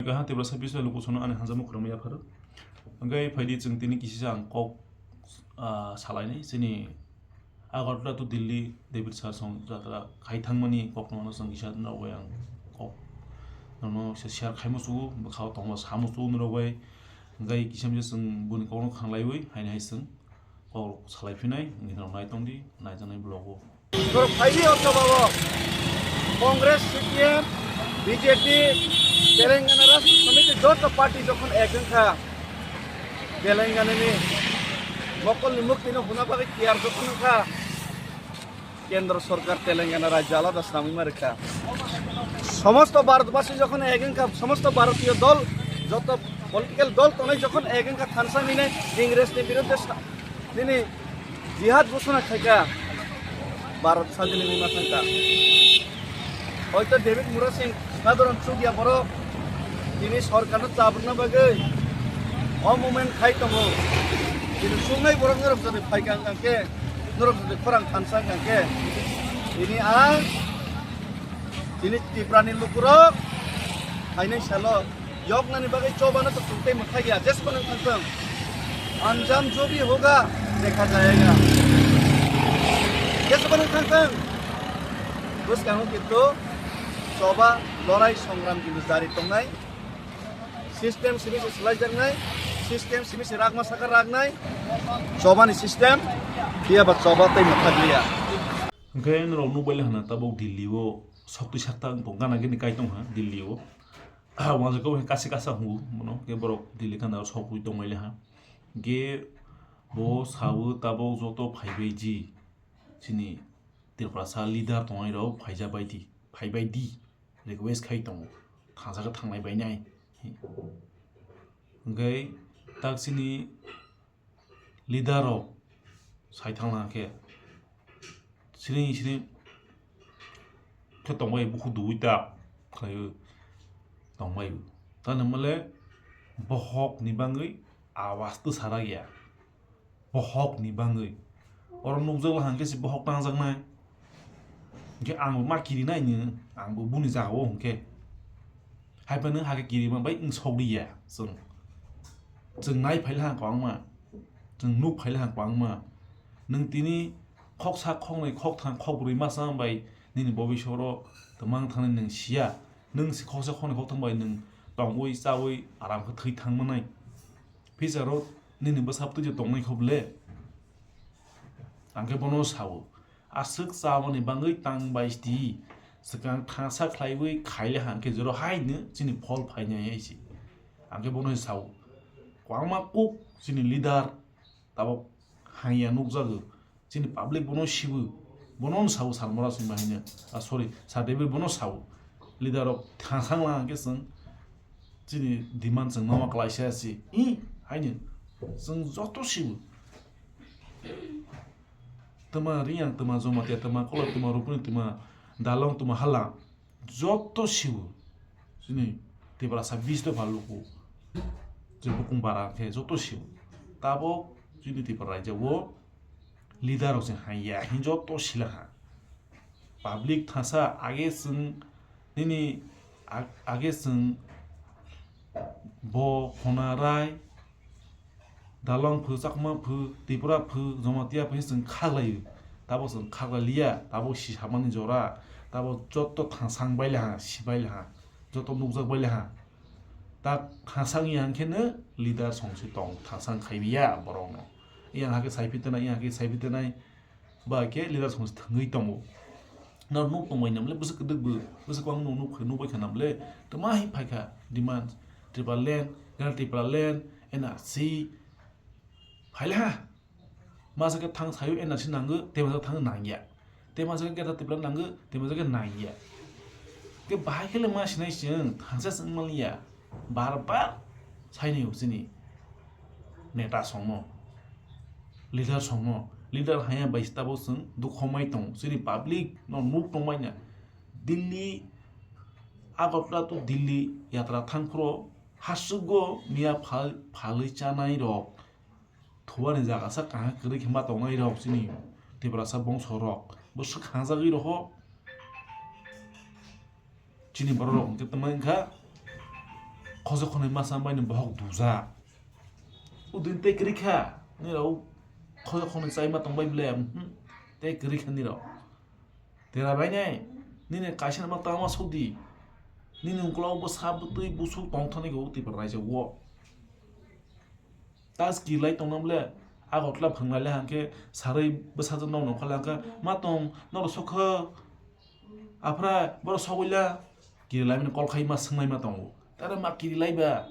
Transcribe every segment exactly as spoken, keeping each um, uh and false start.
Kaham Tiprasa Biswai Lukusongno ani hamjakma khorangma yapharo. Hwnkhe phaidi chwng tini kisisa ang kok, ah, salainai chini Agartala to Delhi David Sasong jatra khai thangmani kokno ano chwng kisa norok bai ang kok nono kisa share khaimo chugo, bwkhao tongma samo chugo norok bai. Hwnkhe kisa misa chwng boni kokno khanglaiwi haino hai chwng kok salai phinai, wngkhe norok nai tongdi, naijaknai vlog o. Norok phaidi o jobao Congress, C P M, B J P, Telangana Rashtra Samiti joto party jokhon ek wngkha, Telangana ni mokolni muktino huna bagwi tiyar jokhon wngkha, Kendra Sorkar Telangana rajya alada swnamwi ma rwkha. Somosto Bharatbasi jokhon ek wngkha, somosto Bharatiyo dol, joto political dol tongnai jokhon ek wngkha, thansa hinwi Ingresni birudde sa-, nini jihad ghosona khaikha, Bharat sadin wngwi ma thangkha. Hoito David Murasing sadharon chukya borok tini sorkarno chabrwna bagwi o movement khai tongo. Tini sungnai borok norok jodi phaikha wngkha khe, norok jodi khorang thansa wngkha khe, tini ang tini Tiprani lukurok phainai salo yoknani bagwi chobano to chwng tei mwthai ya, jesbo nang thangthang. Anjam jo bhi hoga, dekha jayega. Jesbo nang thangthang. Bwskango kintu choba lorai songram kintu jari tongnai. System simi se swlaijaknai, system simi se rakma saka raknai. Chobani system, phiya ba choba tei mwthakliya. Hwnkhe norok nukbaile hwnna tabuk Delhi o sokti sakta wng tong gana gini kai tong ha Delhi o. Wanjak khe kasi kasa hungo bono, hwnkhe borok Delhi gana o sokwi tongbaile ha. Hwnkhe bo sao tabuk joto phaibai di, chini Tiprasa leader tongnai rok phaija bai di, phaibai di. Request khai tongo, thangsa khe thangnai bai nai. Hwnkhe tak chini leader rok sai thangna khe siring siring khe tongbai bukhuk duui ta khlaiwi tongbai. Tamo hwnmale bohok ni bagwi awas twsa rak ya. Bohok ni bagwi. Oro nukjak hwnkhe se bohok tangjaknai. Hwnkhe ang bo ma kirinai ni, ang bo buni jaga o hwnkhe. Hai phano hakhe kirima bai wng sok liya chwng. Chwng nai phaila hang kwbangma. Chwng nuk phaila hang kwbangma. Nwng tini khoksa, khoknwi, khoktham, khokbrwi masa bai nini bobisoro twmang thangni nwng siya. Nwng se khoksa, khoknwi, khoktham bai nwng tongwi, chawi, aram khe thwi thang manai. Future o nini bwsa bwtwi je tongnai kho ble? Ang khe bono sao, aswk chamani bagwi tang bai di, swkang thangsa khlaiwi khaile hang khe jero haino chini phol phainai hai se. Ang khe bono sao, kwbangma kuk chini leader tabuk hangya nukjago. Chini public bono sibu, bono sabo salmora singma haino, ah, sorry, Sir David bono sabo. Leader rok thasang lang khe chwng chini demand chwng mama klaisa si, i, haino chwng joto sibu. Twma Riyang, twma Jomatia, twma Kolok, twma Rupuni, twma Dalong, twma Hala. Joto sibo chini Tiprasa bis dopha luku je bukung bara khe joto sibo. Tabok chini Tipra raijao leader rok se haiya hin joto sila ha. Public thasa age chwng nini ag-, age chwng bo Khona Rai, Dalong phu, Chakma phu, Tripura phu, Jamatia phu, chwng khaglai-o. Tabok chwng khaglai liya, tabok si samani jora, tabok joto thang sang baile ha, si baile ha, joto nukjak baile ha. Tak thang sang yang khe no leader song si tong, thang sang khai biya borok no. Yang hakhe sai phi tenai, yang hakhe sai phi tenai. Ba khe leader song thwngwi tongo. Nang nuk tongbai namle bwswk kwdwk bo, bwswk kwbang nuk nuk nuk bai kha namle. Twma hai phai kha demand, Tipraland, Greater Tipraland, N R C. Phaile ha. Masa khe thang sayo N R C nango, tei masa thang nangya. Tei masa khe Greater Tipraland nango, tei masa khe nangya. Khe bahai khe le ma sinai chwng, thangsa chwng maliya. Bar bar saini chini neta songno. Leader songno, leader haya bai tabok chwng dukho mai tongo, chini public no nuk tongmani. Delhi, Agartala to Delhi yatra thang phuru hasugo miya phal-, phalwi chanai rok thubani jaga sa kaham kwrwi khe ma tongnai rok chini Tiprasa bongso rok bo swk hangjagwi roho. Chini borok rok hwnkhe tongmani wngkha Khojak khonwi masa bai ni bohok dujak. Udin tei kwrwi kha, nirok khojak khonwi chai ma tong bai ble, hmm, tei kwrwi kha nirok. Tera bai nai, nini kaisa ma tama sodi. Nini ukolog bo sa bwtwi busuk tong thani go Tripura raijak o. Tas kilai tong nam le, Agartala phanglai le hangke sarwi bwsajwk nok nokha le hangke, "Ma tong, norok sokha?" Aphra borok sogwila kirilai mani kol khai ma swnglai ma tongo. Tara ma kirilai ba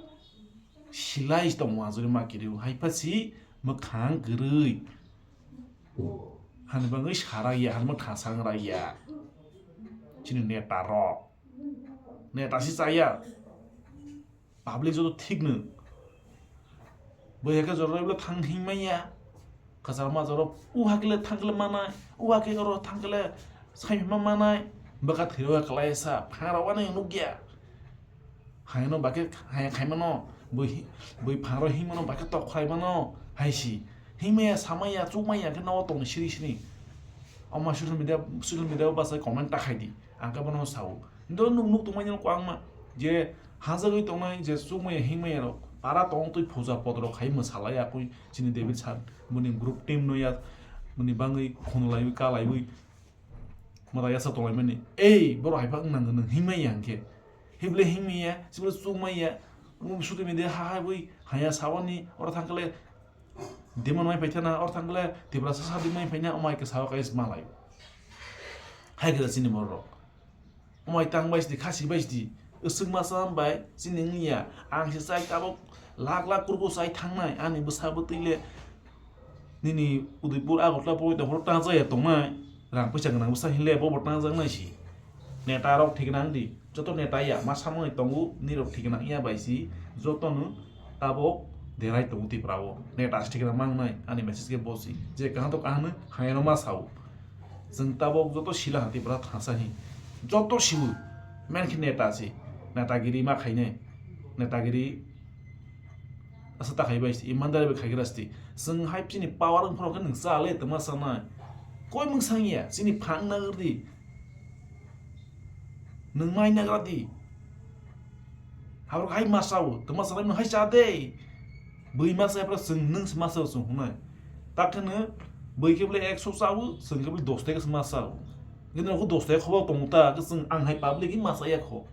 silai tongo, ajuri ma kiriu hai pha si mwkhang kwrwi. Hani bangwi sarak ya, hani mwkhang sangra ya. Chini neta rok. Neta si chaya. Public joto thik no. Bo heke jora rok thang hing manya. Kachar ma jora u hakle thang kle manai. U hake oro thang kle sai ma manai. Baka thiro kalai sa. Phang rok ani nuk ya. Hai no bake hai khai mano. Bui bui phang rok hing mano bake tok khai mano. Hai si. Hing maya sa maya chuk maya ke no tong siri sini. Oma social media social media o basa comment ta khai di. Ang ka bono sao. Ndo nuk nuk tong manya ko ang ma. Je hajagwi tongnai je chukmaya hingmaya rok para tong twi phuja podrok khai mwsalai akui chini David sir boni group team no ya boni bangwi khunulaiwi kalaiwi mata yasa tonglaimani ei borok hai phak nang nang hingmaya hingkhe hible hingmaya sibole chukmaya suti mide ha hai bui haya sawani oro thangkhle demand mai phaithana oro thangkhle Tiprasa sadi mai phaina omai ke sawa kai malai hai khe chini borok. Omai tang bai sidi, khasi bai sidi. Aswk masa bai chini wngya. Ang se chai tabok lakh lakh kurgo chai thangnai. Ani bwsa bwtwi le nini Udaipur Agartala pogwi tongphuru tang chaya tongnai. Rang puisa gwnang bwsa hinle bobo tang jaknai si. Neta rok thik nang di. Joto neta ya ma samani tongo nirok thik nang ya bai si. Joto no tabok derai tongo Tripura o. Neta se thik nang mangnai. Ani message khe bosi. Je kaham to kaham no hayano ma sao. Chwng tabok joto sila ha Tripura thansa hi. Joto sibu. Main khe neta se. Netagiri ma khainai. Netagiri asa ta khai bai se. Imandari bai khaigra se. Chwng hai chini power wng phano khe nwng cha le tongma sanai. Koi mwng sang ya. Chini phang nagr di. Nwng mai nagra di. Haborok hai ma sao, tongma sanai nwng hai cha de. Bui ma sa phra chwng nwng se ma sao chwng hwnwi. Ta kheno bui khe bole ekso chao, chwng khe bole dos taka se ma sao. Nini rok dos taka khobo tongo ta, khe chwng ang hai public ma sa ya kho.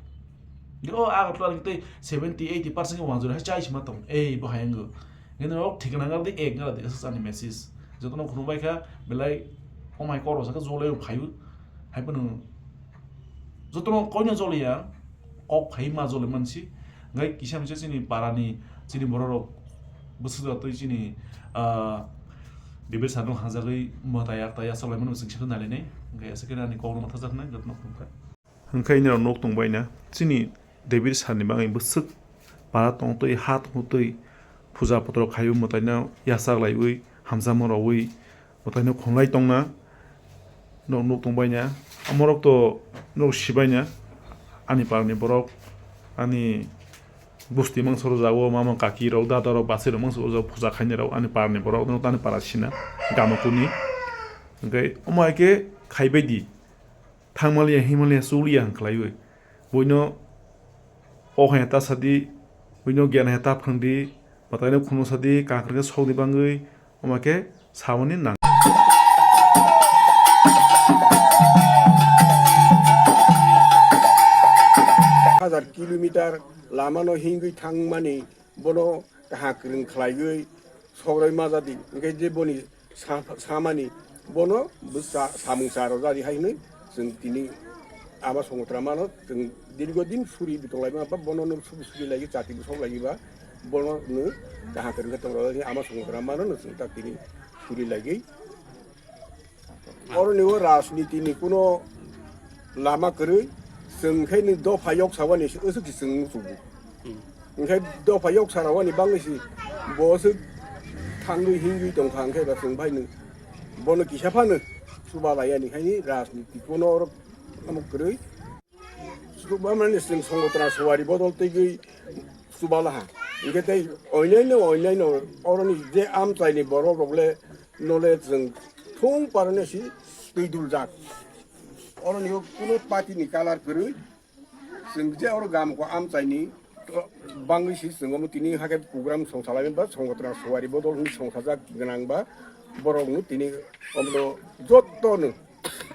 Ge o Agartala ni tei seventy eighty percent khe wanjori hai chai se ma tong. Ei bo hai wngw. Nini rok thik nang de ek nang de ani message. Jotono khunu bai kha belai omai koro sa khe jole phayu. Hai phano jotono koino joliya. Kok phai ma jole mansi. Ngai kisa misa chini parani chini bororok bwswk da twi chini, ah, David sir no hajagwi mwtai yaktai yachaklaimano chwng sino nailainai. Ngai aswk khe ani kokno mathajaknai jotono khumkha. Hwnkhe nini rok nuk tongbaina chini David sir ni bagwi bwswk para tongtwi ha tongtwi puja potro khaiwi mwtaino yachaklaiwi hamjakma rogwi mwtaino khunlai tongna. Nok nuk tongbaina. Amorok to nok sibaina. Ani parni borok, ani busti mangsa rok jago, mama kaki rok, dada rok, bachai rok mangsa rok jago, puja khainai rok, ani parni borok, nok ani para sina, gama kuni. Hwnkhe omo hai khe khaibai di. Thangmaliya, himaliya, chuliya hwn khlaiwi. Buino kok hai ta sadi, buino giyan hai ta phrwngdi, mwtaino khunu sadi, kakrwngkhe sokni bangwi, omo khe samani nang. Hajar kilometer lamano hingwi thangmani bono kaha kwrwng khlaiwi sograi ma jadi, hwnkhe je boni sa-, samani bono bwsa samung cha rw jadi hai hwnwi chwng tini ama songotra mano chwng dirgo din suri tonglaima ba bono no suri suri lagi chati bwsok lagi ba bono no kaha kwrwng khe tong rw jadi ama songotra mano no chwng ta tini suri lagi. Oroni o rajniti ni kuno lama kwrwi, chwng khe ni dopha yok sawani se aswk se chwng muchungo. Hmm. Hwnkhe dopha yok sarawani bangwi se bo se thangwi hingwi tongkha, hwnkhe ba chwng bai nw bono kisa phano chuba laiyani khaini rajniti kuno oro tamo kwrwi. Chuba mani chwng songotra suwari bodol twiwi chuba laha. Hwnkhe tei oinaino, oinaino oroni je amchaini borok rok le nole chwng thung parone si twi duljak. Oroni o kuno party ni colour kwrwi. Chwng je oro gamko amchaini Bangwi si chwng omo tini hakhe program songsalai ba songotra suwari bodol hwnwi songsajak gwnang ba borokno tini omo jotono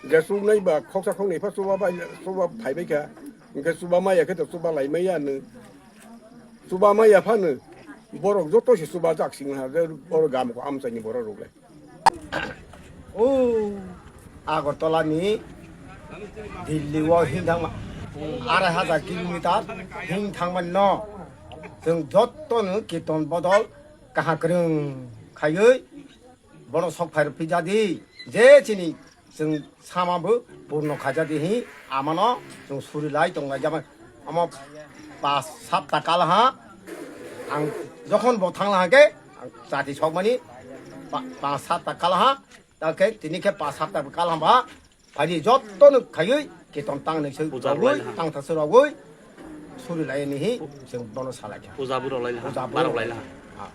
je chuknai ba khoksa khoknai pha chuba bai chuba phaibai kha, hwnkhe chuba maya khe to chuba lai maya no, chuba maya phano borok joto se chuba jak sing ha je oro gam ko amchaini borok rok le. O Agartala ni Delhi o hing thangma arai hajar kilometer hing thangmani no chwng joto no kirtan bodol kaha kwrwng khaiwi bono sok phai rw phi jadi je chini chwng sama bo purno khaijadi hi amano chwng suri lai tong lai jama. Amo pas sapta kal ha ang jokhon bo thang la hake ang chati sokmani pa- pas sapta kal ha ta khe tini khe pas sapta kal ha ba phai jotto no khaiwi keton tang nai se Puja rogwi rwlai ha. Tang thasa rogwi suri lai ni hi chwng bono salai kha. Puja bo rwlai laha, Puja bo parok lai laha. Ha.